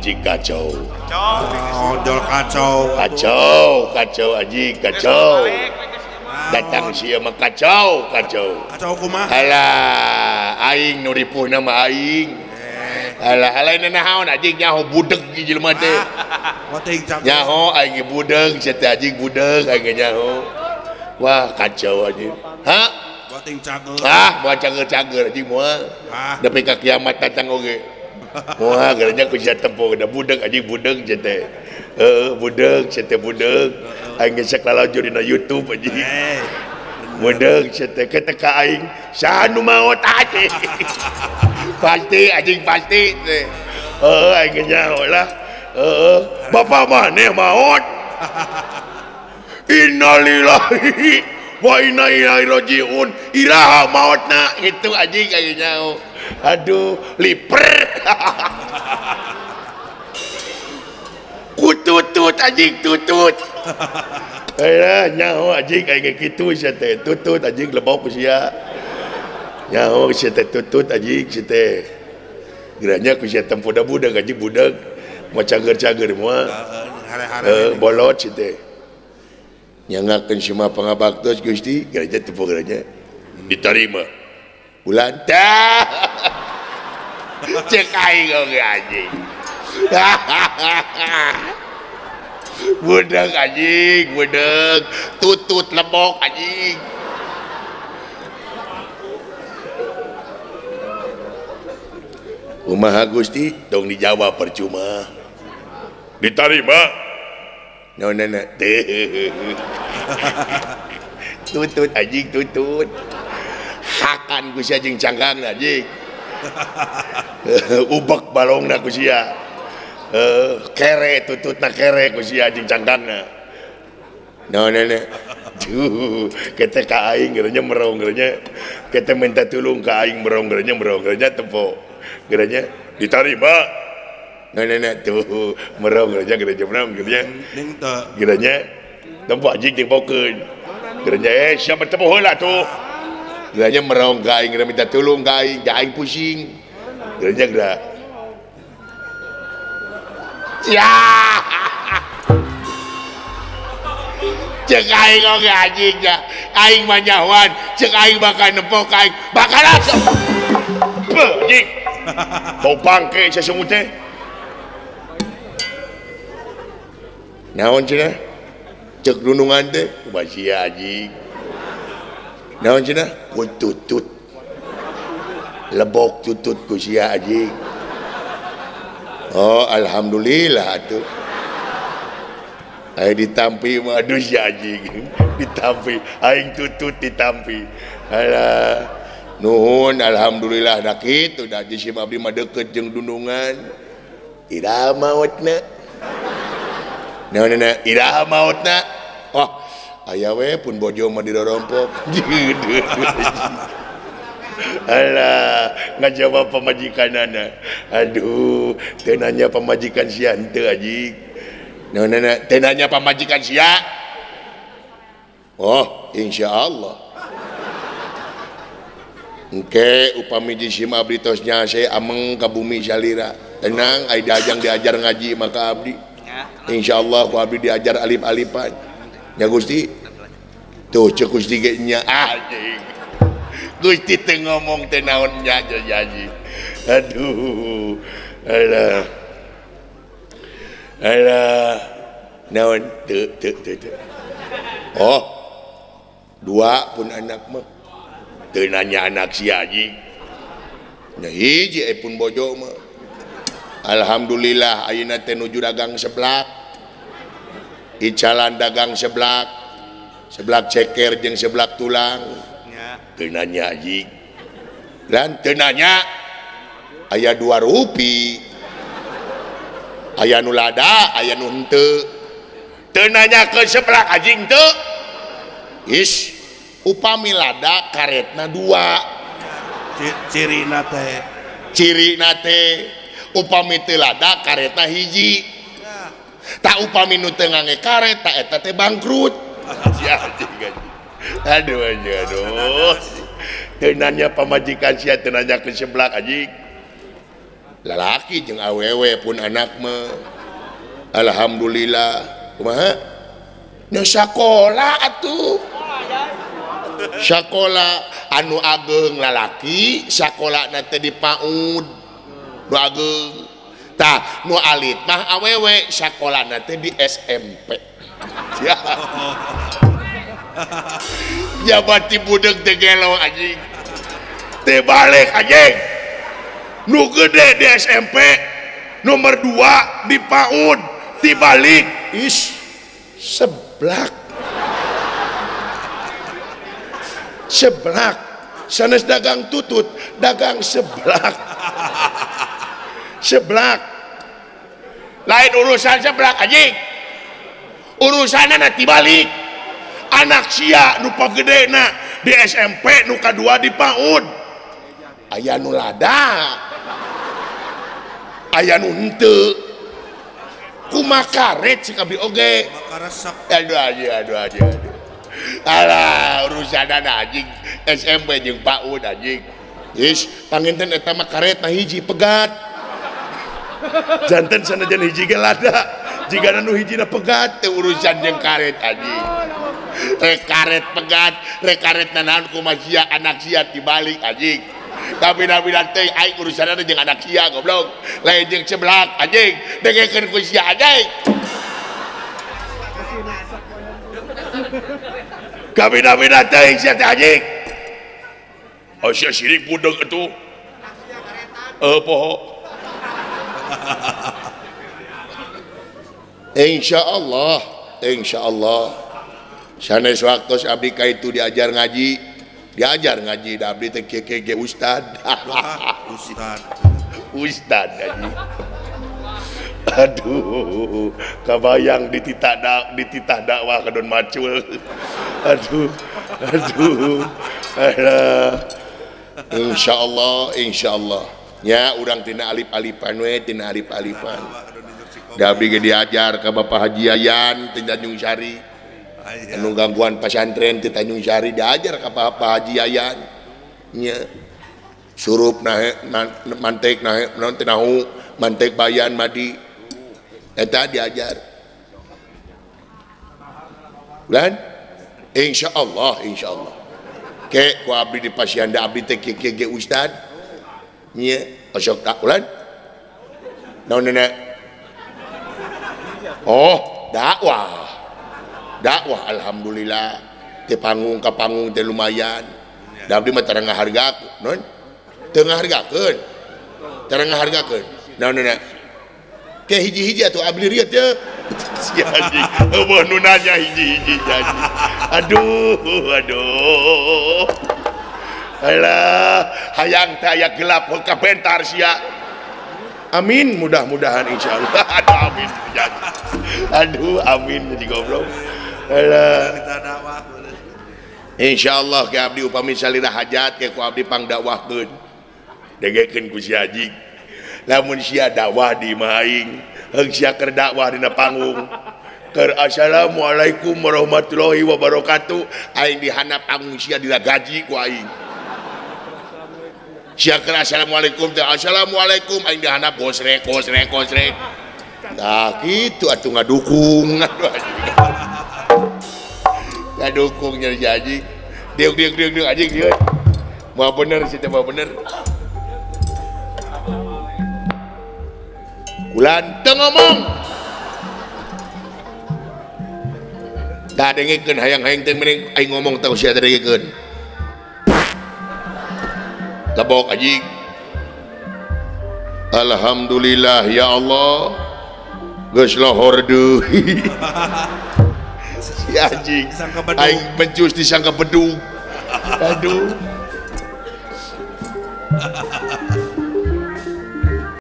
anjing kacau. Odol kacau. Kacau, kacau anjing kacau. Datang sia mah kacau, kacau. Kacau kumaha? Alah, aing nu ripuhna mah aing. Alah, lain naon anjing nyaho budeg jelema teh. Nyaho aing budeg, sia teh anjing budeg aing nyaho. Wah, kacau anjing. Hah? Ah, moal cager-cager anjing moal. Nepi ka kiamat datang oge. Moal gerenya ku sia tempo da budeg anjing budeg sia teh. Heeh, budeg sia teh budeg. Aing geus lalajo dina YouTube anjing. Budeg sia teh ka aing saha nu maot anjing. Pasti anjing pasti teh. Heeh, aing nyaho lah. Heeh, bapak maneh maot. Innalillahi wa inna ilaihi rajiun. Iraha maotna gitu anjing aing nyaho. Aduh, liper. Kututut anjing tutut. Alah nyaho anjing aing kitu sia teh tutut anjing lebok sia. Nyaho sia teh tutut anjing sia teh. Geranya ku sia tempo da budak anjing budak. Moal cager-cager moal. Heuh, bolot sia teh. Nyangakeun sima pangabaktos Gusti, geranya tempo geranya diterima. Bulan tah. Cek aing oge anjing. Budeg anjing, budeg, tutut lebok anjing. Kumaha Gusti, tong dijawab percuma. Diterima. Naon teh. Tutut anjing tutut. Hakan ku sia jeung cangkang anjing. Ubek balongna ku sia. Kere tututna kere ku sia jeung cangkangna. Naon duh, kete ka aing gerenya merong gerenya. Kete minta tulung ka aing merong gerenya merong gerenya tempo. Gerenya diterima. Naon tuh merong gerenya gerenya merong gerenya. Gerenya tempo anjing tempokeun. Gerenya siapa tempo heula tuh. Gerenya merong ka aing minta tulung ka aing, aing pusing. Gerenya gerak. Ya. Cek aing oge anjing nya. Aing mah nyahoan, cek aing bakal nempok aing, bakal langsung. Beuh anjing. Bau bangke sasungut teh. Naon cenah? Cek dunungan teh, kumaha sia anjing. Naon cenah? Ku tutut. Lebok tutut ku sia anjing. Oh, alhamdulillah atuh. Aing ditampi mah aduh si anjing. Ditampi, aing tutut ditampi. Alah, nuhun alhamdulillah da kitu da jisim abdi mah deukeut jeung dunungan. Iraha maotna. Naon iraha maotna. Oh, aya we pun bojo mah dirorompok. Alah, ngajawab pamajikanana. Aduh, teu nanya pamajikan sia henteu anjing. Naon teu nanya pamajikan sia. Oh, insyaallah. Engke upami jisim abdi tos nyase ameng ka bumi salira. Tenang, ai diajang diajar ngaji maka abdi. Insyaallah ku abdi diajar alif-alifan. Nya Gusti. Tuh ceuk Gusti ge nya anjing. Gusti teu ngomong teh naon nya janji. Aduh. Alah. Alah. Naon teu teu teu. Oh. Dua pun anak mah. Teu nanya anak sia anjing. Nya hiji pun bojo mah. Alhamdulillah ayeuna teh nuju dagang seblak. Icalan dagang seblak. Seblak ceker jeung seblak tulang. Teu nanya anjing. Dan teu nanya aya 2 rupi. Aya nu lada, aya nu henteu. Teu nanya ke seblak anjing teu. Is upami lada karetna 2. Cirina teh. Cirina teh upami teu lada karetna hiji. Tak upami nu teu ngangge karet tak eta teh bangkrut. Ya anjing anjing. Aduh aduh aduh. Teu nanya pamajikan sia teu nanya ke seblak anjing. Lalaki jeung awewe pun anak mah. Alhamdulillah. Kumaha? Nya sakola atuh. Sakola anu ageng lalaki, sakolana teh di PAUD. Nu ageng. Tah, nu alit mah awewe, sakolana teh di SMP. Ya. Jabati budeg teh gelo anjing. Teh balik anjing. Nu gede di SMP, nomor 2 di PAUD, dibalik. Is seblak. Seblak. Sanes dagang tutut, dagang seblak. Seblak. Lain urusan seblak anjing. Urusanna dibalik. Anak sia nu pagedena di SMP, nu kadua di PAUD. Aya nu lada. Aya nu henteu. Kumaha karet cik abdi oge. Aduh aduh aduh aduh. Alah urusanna anjing SMP jeung PAUD anjing. Is panginten eta mah karet na hiji pegat. Janten sanajan hiji ge lada. Jigana nu hijina pegat teu urusan jeung karet anjing. Rek karet pegat, rek karet nanaon kumaha sia anak sia dibalik anjing. Tapi nabi teh aing urusanna jeung anak sia goblok. Lain jeung seblak anjing, dengekeun ku sia anjing. Kami nabi teh sia teh anjing. Oh sia sirik budeg atuh. Poho. Insyaallah, insyaallah. Sanes waktos abdi ka itu diajar ngaji. Diajar ngaji da abdi teh KKG ustad. Ustad. Ustad ngaji. Aduh, kabayang dititah dakwah ka Don Macul. Aduh, aduh. Alah. Insyaallah, insyaallah. Nya urang tina alif-alifan we, tina alif-alifan. Da abdi ge diajar ka Bapak Haji Yayan ti Tanjung Sari. Anu gangguan pasantren ti Tanjung Sari diajar ka Bapak Haji Yayan. Nya surup nahe mantek nahe naon teh nahu mantek bayan madi. Eta diajar. Ulan insyaallah, insyaallah. Ke ku abdi di pasianda abdi teh kieu ge ustad. Nya osok tak ulan. Naon nenek? Oh, dakwah. Dakwah alhamdulillah. Teh panggung ka panggung teh lumayan. Da abdi mah tara ngahargakeun, non? Teu ngahargakeun. Tara ngahargakeun. Naon nenek? Ke hiji-hiji atuh abdi rieu teh. Si anjing, eueuh nu nanya hiji-hiji anjing. Aduh, aduh. Alah, hayang teh aya gelap kabentar sia. Amin, mudah-mudahan insyaallah. Aduh amin. Aduh amin jadi goblok. Alah. Insyaallah ke abdi upami salira hajat ke ku abdi pangdakwahkeun. Dengekeun ku si anjing. Lamun sia dakwah di imah aing, heung sia keur dakwah dina panggung. Keur assalamualaikum warahmatullahi wabarakatuh, aing dihandap panggung sia diragaji ku aing. Sia keur assalamualaikum teh assalamualaikum aing dihandap gosrek gosrek gosrek. Tah kitu atuh ngadukung. Aduh anjing. Ngadukung nya anjing. Diuk diuk diuk diuk anjing dieu. Moal bener sia teh moal bener. Ulan teu ngomong. Tah dengekeun hayang-hayang teh mending aing ngomong teh sia teh dengekeun. Tabok anjing. Alhamdulillah ya Allah. Geus lohor deui. Si anjing. Aing bencus disangka bedug. Aduh.